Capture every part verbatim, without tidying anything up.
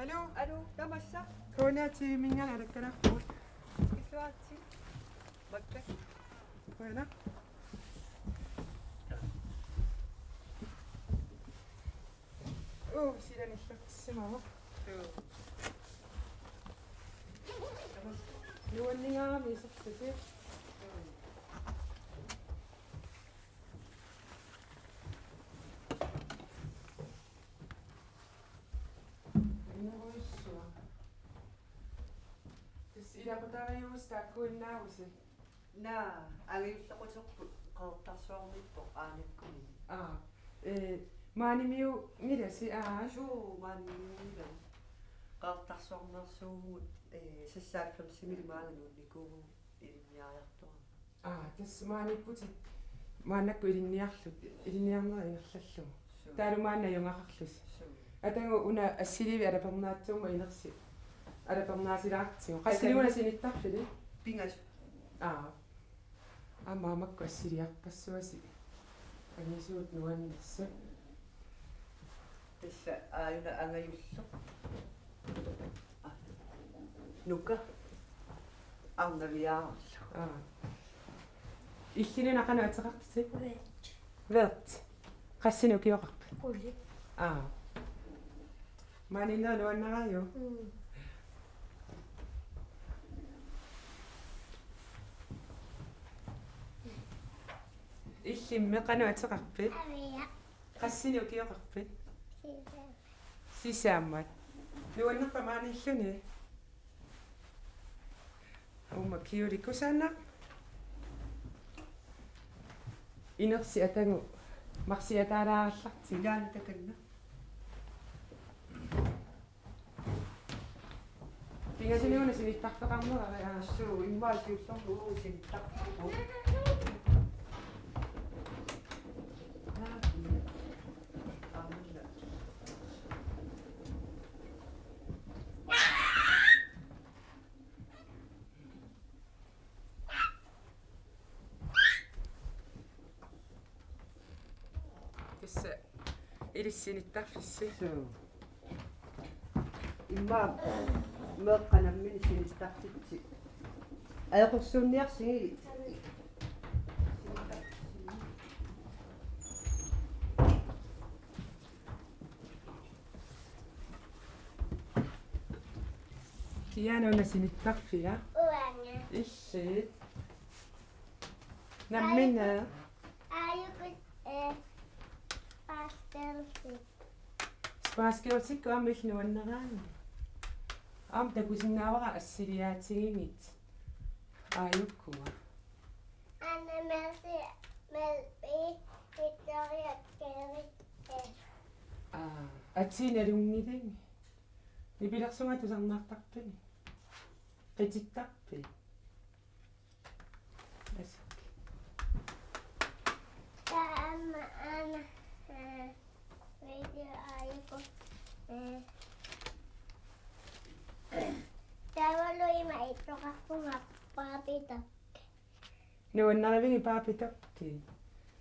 Aluu. Aluu, tamassa. K N R T V-minngaanniit alakkarpugut. Illuaritsi. Makka. Qujanaq. Uu, silanilluartissimavoq. Suu. Nuanninngaarami isertasi. Innerujussuaq. Tassa ilaqutariiusi taakkuinnaavusi. Naa, angajullequterput Qeqertarsuarmiippoq aanakkumini. Aa, ee, maanimiunngilasi, aa? Suu, maanimiunngilanga. Qeqertarsuarmeersuuvugut, ee, seksoghalvfemsimilu maanga nuunnikuuvugut ilinniariartorama. Aa, tassa maaniipputit maannakkut ilinniarlut, ilinniarnerit ingerlallugu. Suu. Taavalu maanna ajugaqarlusi. Suu. Atagu una assiliivik alapernaatsuummat inersi alapernaasilaartigu. Qassinik una sinittarfili? Pingasut. Aa. Aamma makku assiliarpassuasi. Angisuut nuannersut. Tassa aajuna angajulleq. Aa. Nuka. Arnaviaarlu. Aa. Illit una qanoq ateqartisi? Vert. Vert. Qassinik ukioqarpit? Qulit. Aa. Maaniinnaq nuannaraajuk? Mm. Illimmi qanoq ateqarpit? Avia. Qassinik ukioqarpit? Sisaammat. Sisaammat. Nuannerpa maaniilluni? Uuma kiulikkusaana. Inersi atagu marsiataalaarallartigu. Ilaana takanna. Pingasunik una sinittarfeqarnera, aa. Suu, immaqa siullermik uagut sinittarfeqarpugut. Aamma. Tassa ilissi sinittarfissi? Suu. Immaqa meeqqat namminneq sinittarfissi. Ajoqersuunniarsigit. Kiiana una sinittarfia? Uanga. Illit? Nammineq? Aajuku, eh, Spice Girlsit. Spice Girlsikkut aamma illit nuannaraanni? Aamma takusinnaavara assiliaatigigit. Aajukua. Anna Mercy, Melby, Victoria, Kevin, eh. Aa, atii nalunngilanga. Nipilersunga tusarnaartarpigit? Qitittarpit? Asuk. Taava aamma aana, eh, video aajuku, eh, taavalu ima ittoqarpunga Barbie doll. Nuannarivigit Barbie doll?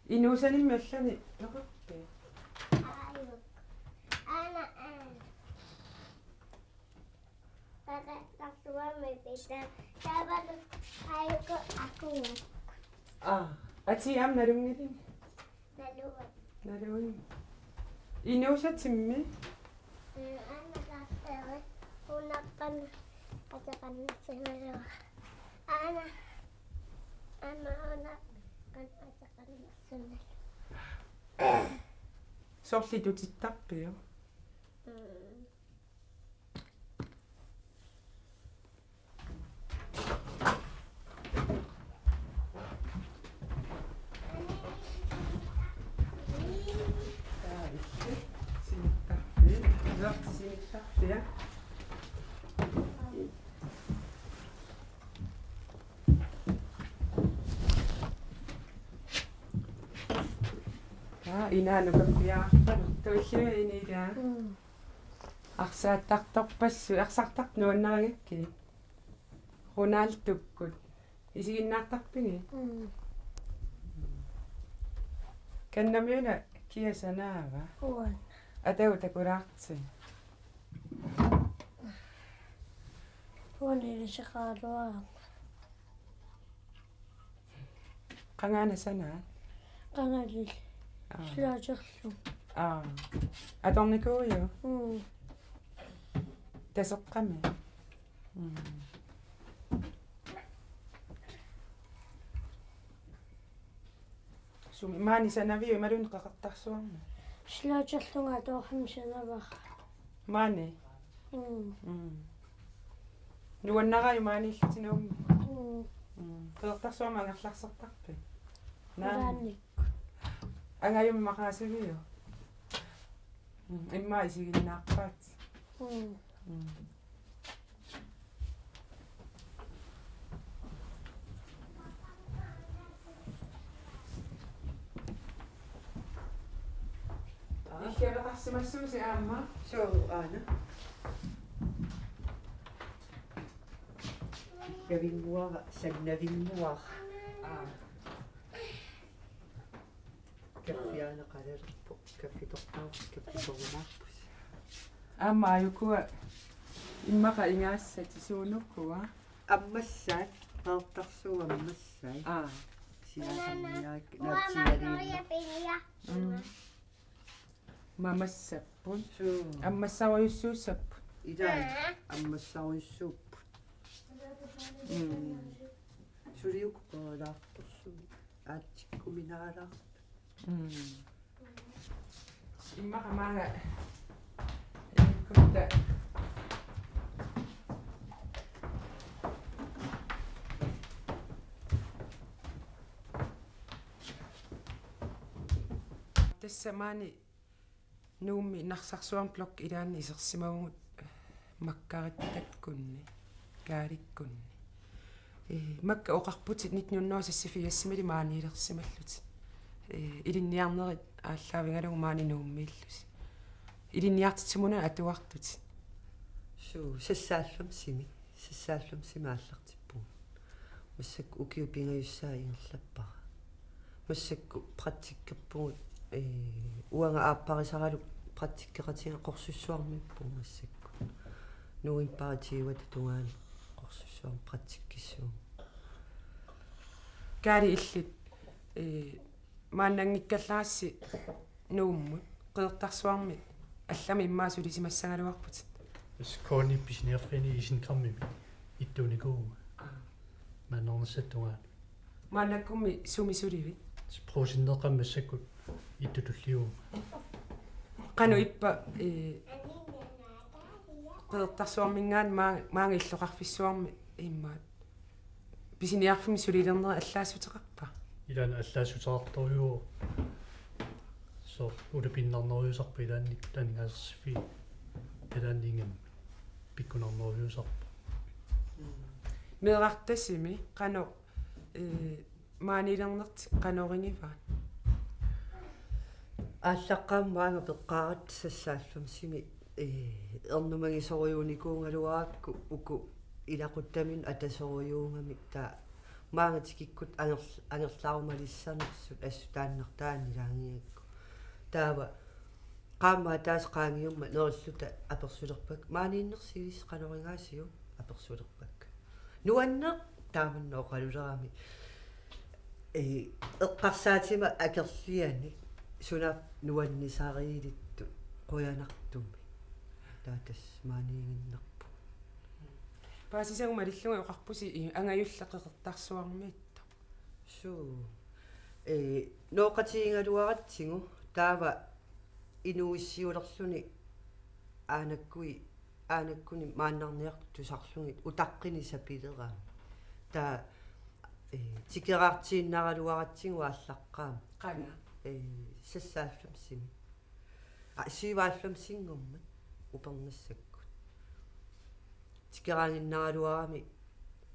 Inuusanimmi allani toqorpi? Aajuku. Aana, aana. Qeqertarsuarmi pita. Taavalu aajuku akuat. Aa, atii aamma nalunngilanga? Naluara. Naluara. Inuusatimmi? Mm, aana taarteri. Unaqqana ateqarnissunaluara. Aana. Aana unaqqana ateqarnissunaluara. Soorlu tutittarpiuk? Mm. Aa, inaanukappiarpaluttuillu inila. Mm. Arsaattartorpassuit, arsartartut nuannarigakkit. Ronaldokkut. Isiginnaartarpigit? Mm. Kannamiuna kia sanaava? Uanga. Atagu takulaartigu. Uani ilisaqaraluarama. Qangaana sanaat? Qangalili. Aa. Slaaterlu. Aa. Atornikuuiuk? Mm. Taseqqami. Mm. Sumi maani sanaviuk imaluunniit Qeqertarsuarmi? Slaaterlunga atuarfimmi sanavara. Maani? Mm. Mm. Nuannaraajuk maaniillutit Nuummi? Mm. Mm. Qeqertarsuarmi angerlarsertarpit? Naamik. Ilaannikkut. Angajummi maqaasiviuk? Mm. Immaqa isiginnaarpaat. Mm. Mm. Ikiaveqarsimassuusi aamma? Suu, aana. Kavinnguara, sannavinnguara. Aa. Kaffiaana qalalerpoq, kaffitortaaq, kaffitorumaarput. Aamma ajukua immaqa ingaassat isuunukua. Ammassaat, Qeqertarsuup ammassaat. Aa. Siasanniaak, natsialiinna. Mm. Mamassapput. Suu. Ammassarujussuussapput. Ilaa, ammassarujussuupput. Mm. Suliukkut peeralaartorsuit. Aatsikkuminaalaarput. Mm. Immaqa maanga ilikutta. Tassa maani Nuummi Narsarsuarmi blok ilaanni isersimavugut makkarittakkunni, Kaalikkunni. Ee, makka oqarputit nitten hundrede og seksogfirsimi maaniilersimallutit. Ee, ilinniarnerit aallaavigalugu maani Nuummiillusi. Ilinniartitsisumut atuartutit. Suu, seksoghalvfemsimi. Seksoghalvfemsimi aallartippugut. Massakkut ukiut pingajussaat ingerlappara. Massakkut praktikkerpugut, ee, uanga aapparisaralu praktikkeqatiga Qorsussuarmiippugut massakkut. Novembarip tyvete tungaanut Qorsussuarmi praktikkissuugut. Kaali illit, ee, maannanngikkallarassi Nuummut, Qeqertarsuarmi allamik immaqa sulisimassagaluarputit. Tassa K N I-p pisiniarfini isenkræmimi ittuunikuuvugut. Aa. Maannarnissatut tungaanut. Maannakkummi sumi sulivit? Tassa Brugsenip massakkut ittut tulliuvugut. Qanoq ippa, ee, Qeqertarsuarminngaanniit maa-, maanga illoqarfissuarmi immaqa pisiniarfimmi sulilernera allaassuteqarpa? Ilaanni allaassuteqartorujuuvoq. Soorlu ulapinnarnerujussuusarpoq ilaanni aningaasarsiorfiit. Ilaanni ingammik pikkunarnerujussuusarpoq. Meerartasimi qanoq, ee, maaniilernertik qanoq iligivaat? Aallaqqaammut maanga peqqaaratta seksoghalvfemsimi, ee, ernumagisorujuunikuugaluarakku uku ilaquttaminut atasorujuugamik, taava maanga tikikkutta angerl-, angerlarumalissanersut assut taannartaa ilaagigakku. Taava qaammat ataaseq qaangiummat nerilluta apersulerpakka: Maaniinnersivissi, qanoq igaasiuk? Apersulerpakka: Nuanneq, taamanna oqalulerami. Ee, eqqarsaatima akerlianik sunaaffa nuannisariilittut qujanartumik. Taava tassa maaniiginnarpugut. Paasisagut malillugit oqarpusi, i-, angajulleq Qeqertarsuarmiittoq. Suu. Ee, nooqatigigaluaratsigu taava inuuissiulerluni aanakkui-, aanakkunik maannarniartut tusarlugit utaqqineq sapilerami. Taava, ee, tikeraartiinnaraluaratsigu aallaqqaammut. Qanga? Ee, seksoghalvfemsimi. Aa, syvoghalvfemsinngormat upernassakkut. Tikeraaginnaraluarami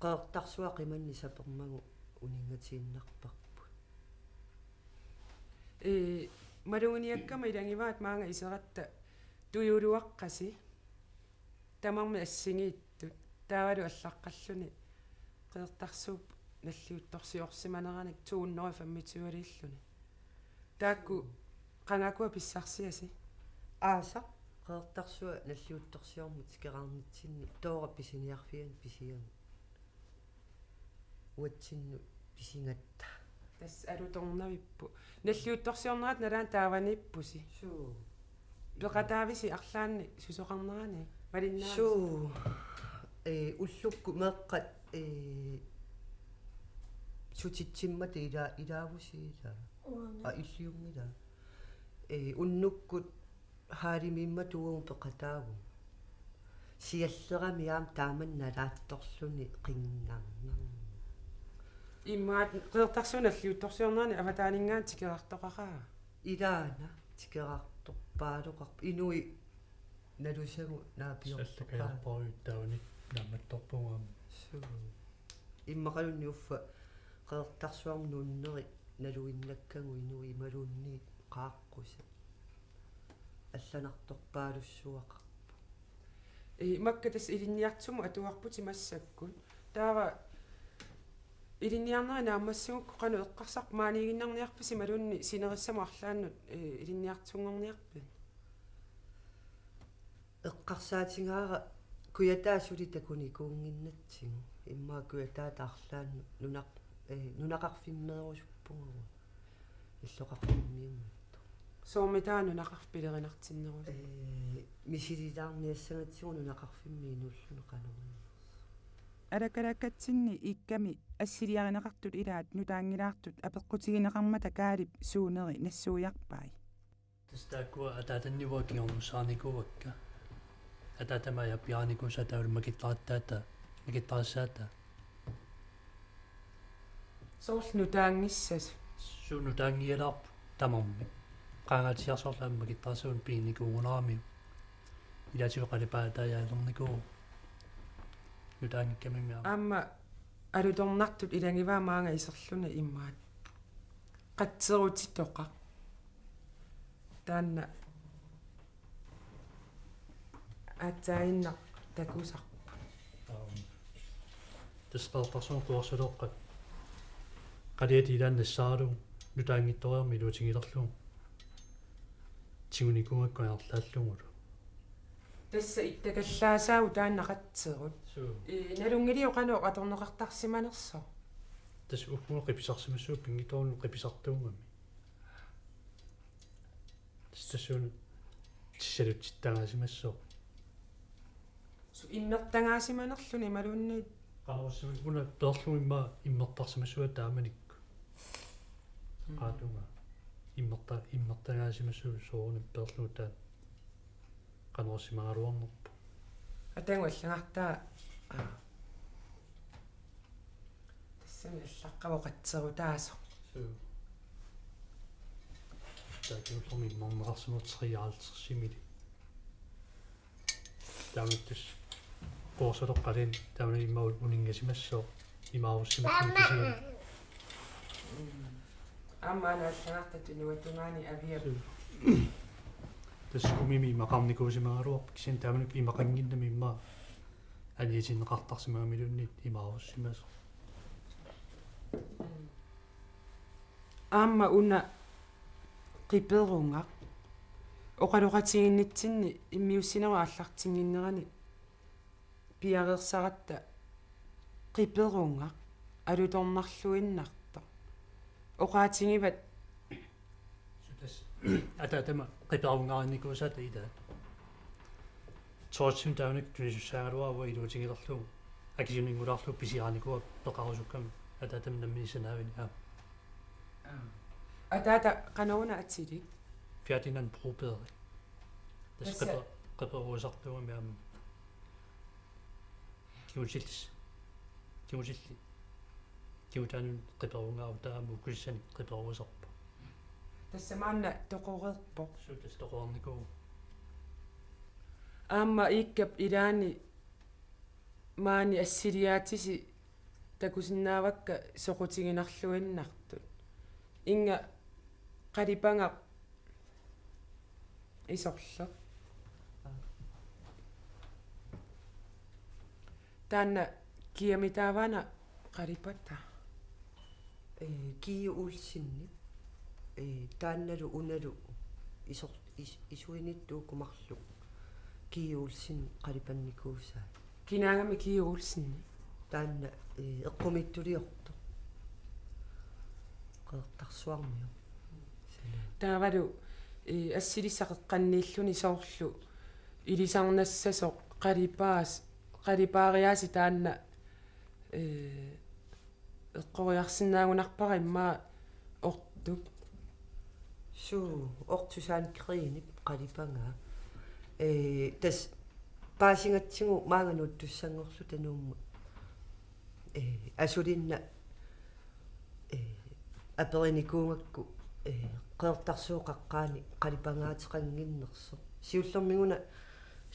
Qeqertarsuaq qimanneq sapermagu uninngatiinnarparput. Ee, maluginiakkama ilagivaat maanga iseratta tujuluaqqasi. Tamarmik assigiittut. Taavalu allaqqalluni Qeqertarsuup nalliuttorsiorsimaneranik to hundrede og femogtyveliilluni. Taakku qangaakkua pissarsiasi? Aasaq. Qeqertarsuaq nalliuttorsiornermut tikeraarnitsinni Toora pisiniarfianut pisiagut. Uatsinnut pisigatta. Tassa alutornavippoq. Nalliuttorsiornerata nalaani taavaniippusi. Suu. Peqataavisi arlaannik susoqarnerani? Malinnaavisi? Suu. Ee, ullukkut meeqqat, ee, sutitsimmata ila-, ilaavusi ilaa. Uanga. Aa, illiunngilaa. Ee, unnukkut Haalimiimmat tuugut peqataagut. Siallerami aamma taama nalaattorluni qinngarnarmi. Immaqa Qeqertarsuup nalliuttorsiornerani avataaninngaanniit tikeraartoqaraa. Ilaana tikeraartorpaaloqarpoq. Inuit nalusagut naapiortoqaat. Sallakajarparujuttaavani naammattorpugut aamma. Suu. Immaqaluunniit uffa Qeqertarsuarmi nuunneri naluinnakkagut inuit imaluunniit qaaqqusat. Allanartorpaalussuaqarpoq. Ii, makku tassa ilinniartitsisumut atuarputit massakkut. Taava ilinniarneri naammassigukkit qanoq eqqarsarpit, maaniiginnarniarpisi imaluunniit sinerissamut arlaannut, ii, ilinniartitsisunngorniarpit? Eqqarsaatigaara Kujataa suli takunikuunnginnatsigu, immaqa Kujataata arlaannut nunaq-, ee, nunaqarfimmeerusuppugut. Illoqarfimmiunngitsoq. Soormitaava nunaqarfik pilerinartinnerusoq? Ee, misililaarniassagatsigu nunaqarfimmi inuulluni qanoq. Alakalakkatsinni Iikkami assiliarineqartut ilaat nutaanngilaartut apeqqutigineqarmata Kaalip suuneri nassuiarpai. Tassa taakkua ataatanni uanga kingornussaarnikuuakka. Ataatama apiaanikuusaa taavalu makittarattaata, makittarassaataa. Soorlu nutaanngissasut? Suu, nutaanngilaarput tamarmik. Qaangaatsiarsuarlu aamma makittarassaagut piginikuugunaramiuk. Ilaatigut qalipaataajaalernikuuvoq. Nutaanngikkamimmi aamma. Aamma alutornartut ilagivaat maanga iserluni immaqa. Qatserutitoqaq. Taanna aatsaaginnaq takusarpoq. Aam. Tassa Qeqertarsuarmi quersalooqqat. Qaliat ilaanni nassaaralugu nutaanngitsoreermat iluatigilerlugu. Tigunikuugakku angerlaallugulu. Tassa ittakallaassaagut taanna qatserut. Suu. Ii, nalunngiliuk qanoq atorneqartarsimanersoq? Tassa ulluni qipisarsimassuugut pinngitsoorani qipisartuugami. Tassa tassuuna tissalutsittagaasimassooq. Suu, immertagaasimanerluni imaluunniit? Qanorsimanerluni peerlugu immaqa immertarsimassuat taamanikkut. Mm. Qaatunga. Immerta-, immertagaasimassooq soorunami peerlugu taanna. Qanorsimagaluarnerpoq. Atagu allagartaa. Aa. Tassami allaqqavoq qatserutaasoq. Suu. Taakkuullumi immerneqarsimasoq treoghalvtredsimilik. Taamaattoq quersalooqqat taamani immaqa uninngasimassooq imaarussimassooq kisianni. Aamma allagartat tunuatungaani aviap. Suu. Tassa kumimi imaqarnikuusimagaluarpoq kisianni taamanikkut imaqannginnami immaqa aniatinneqartarsimagamiluunniit imaarussimasoq. Aamma una qiperugaq. Oqaloqatigiinnitsinni immiussinerup aallartinnginnerani piareersaratta qiperugaq alutornarluinnartoq. Oqaatigivat. Suu, tassa ataatama qiperugarinnikuusaata ilaat. Torchim taamanikkut tunisussaagaluarpoq iluatigilerlugu. Akisuninnguulaarlugu pisiarinikuuara peqarusukkami ataatama nammineq sanaavini aamma. Aa. Ataata qanoruna atilik? Ferdinand Broberg. Tassa. Tassa qipe-, qiperuusartuugami aamma. Kigutillis. Kigutilli. Kigutaanut qiperugaavoq taama ukussanik qiperuusarpoq. Tassa maanna toqoreerpoq. Suu, tassa toqornikuuvoq. Aamma Iikkap ilaani maani assiliaatisi takusinnaavakka soqutiginarluinnartut. Inga qalipagaq isorlu. Taanna kiamitaava una qalipataa? Ee, Kiia Olsenip. Ee, taannalu unalu isor-, is-, isuiniittuukumarlu. Ki Olsen qalipannikuusaa. Kinaagami Ki Olsen? Taanna, ee, eqqumiitsuliortoq. Qeqertarsuarmioq. Taavalu, ee, assilissaq eqqanniilluni soorlu ilisarnassasoq qalipaas-, qalipaariaasiit taanna, ee, eqqoriarsinnaagunarpara immaqa Ortup. Suu, Ortup Sandgreenip qalipangaa. Ee, tassa paasigatsigu maanga nuuttussanngorluta Nuummut. Ee, asulinnaq, ee, aperinikuugakku, ee, Qeqertarsuup qaqqaani qalipangaateqannginnersoq. Siullermik una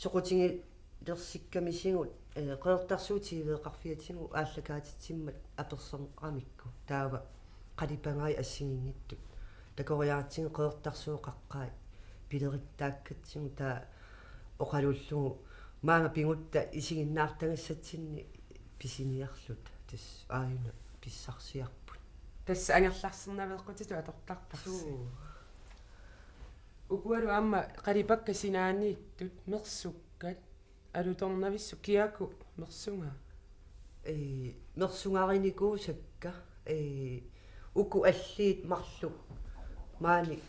soqutigilersikkamisigut, ee, Qeqertarsuup T V-qarfiatigut aallakaatitsimmat apersorneqaramikku. Taava qalipangaat assigiinngitsut. Takoriaratsigu Qeqertarsuup qaqqaat pilerittaakkatsigu taava oqalullugu maanga pigutta isiginnaartagassatsinni pisiniarluta. Tassa aajuna pissarsiarput. Tassa angerlarsernaveeqqutitut atortarparsi. Suu. Ukualu aamma qalipakkat sinaaniittut, mersukkat, alutornavissut, kiaku mersungaa? Ee, mersugarinikuusakka, ee, uku alliit marluk maani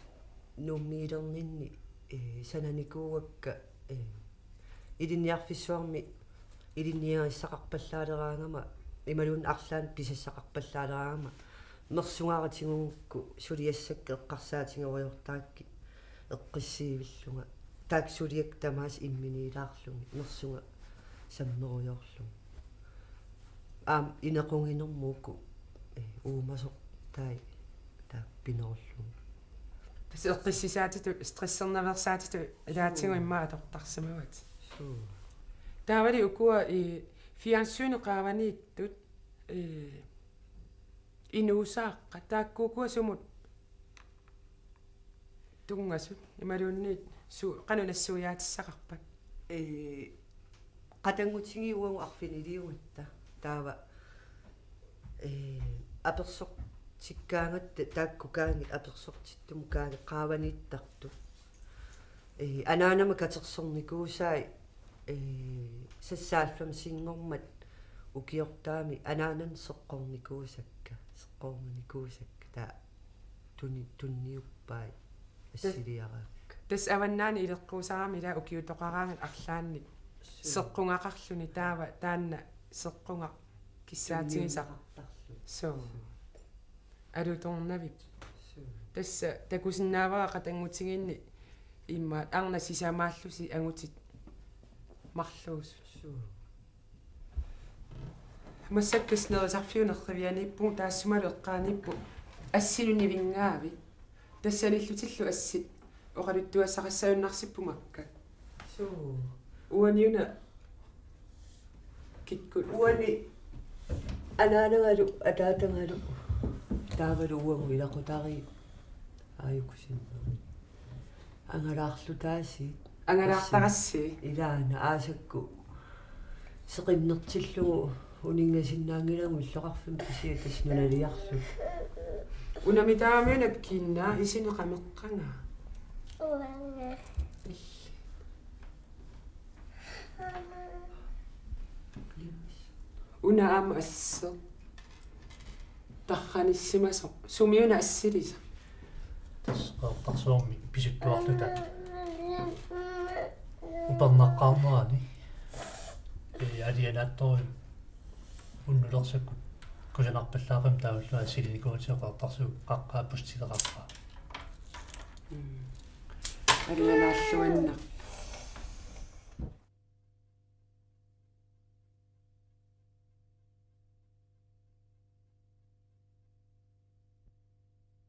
Nuummiilerninni, ee, sananikuuakka, ee, Ilinniarfissuarmi ilinniagissaqarpallaaleraangama imaluunniit arlaannik pisassaqarpallaaleraangama mersugaara tigugukku suliassakka eqqarsaatigerujoortarakkit eqqissiivillunga. Taakku suliakka tamaasa imminiilaarlugit mersuga sammerujoorlugu. Aamma inequginermut uku, ee, uumasortai taakku pinerullugit. Tassa eqqissisaatitut, stressernaveersaatitut ilaatigut immaqa atortarsimavatit. Suu. Taavali ukua, ee, fjernsynip qaavaniittut, ee, inuusaaqqat, taakku ukua sumut tunngasut, imaluunniit su-, qanoq nassuiaatissaqarpat? Ee, qatanngutigiit uagut arfiniliugatta. Taava, ee, apersortikkaangatta taakku kaanit apersortittumut kaanit qaavaniittartut. Ee, anaanama katersornikuusai, ee, seksoghalvfemsinngormat ukiortaami anaanama seqqornikuusakka, seqqornikuusakka taava tuni-, tunniuppai assiliaraakka. Tassa avannaani ileqquusarami ila ukiutoqaraangat arlaannik. Suu. Seqqugaqarluni taava taanna seqqugaq kissaatigisaq. Tunniunneqartarluni. Suu. Suu. Alutornavippoq. Suu. Tassa takusinnaavara qatanngutigiinni immaqa arnat sisamaallusi angutit marluusut. Suu. Massakkut tassa nerisarfiup nerrivianiippugut taassumalu eqqaaniippoq Assinut nivingaavit. Tassa sanillutillu assit oqaluttuassaqassagunarsipput makku. Suu. Uani una kikkut? Uani anaanagalu ataatagalu taavalu uagut ilaqutariit aajuku sinneri. Angalaarlutaasiit. Angalaartarassi? Ilaana aasakkut seqinnertillugu uninngasinnaanngilagut illoqarfimmi kisianni tassa nunaliarluta. Unami taamaanak kiinaa isini qameqqangaa. Una aamma asseq. Tarranissimasoq. Sumiuna assilisaq? Tassa Qeqertarsuarmi pisuttuarluta upernaqqaarnerani. Ee, alianaattorujummik unnulersakkut kusanarpallaaqimmat taavalu assilinikuugatsigu Qeqertarsuup qaqqaa pustileqarpaa. Mm. Alianaalluinnaq.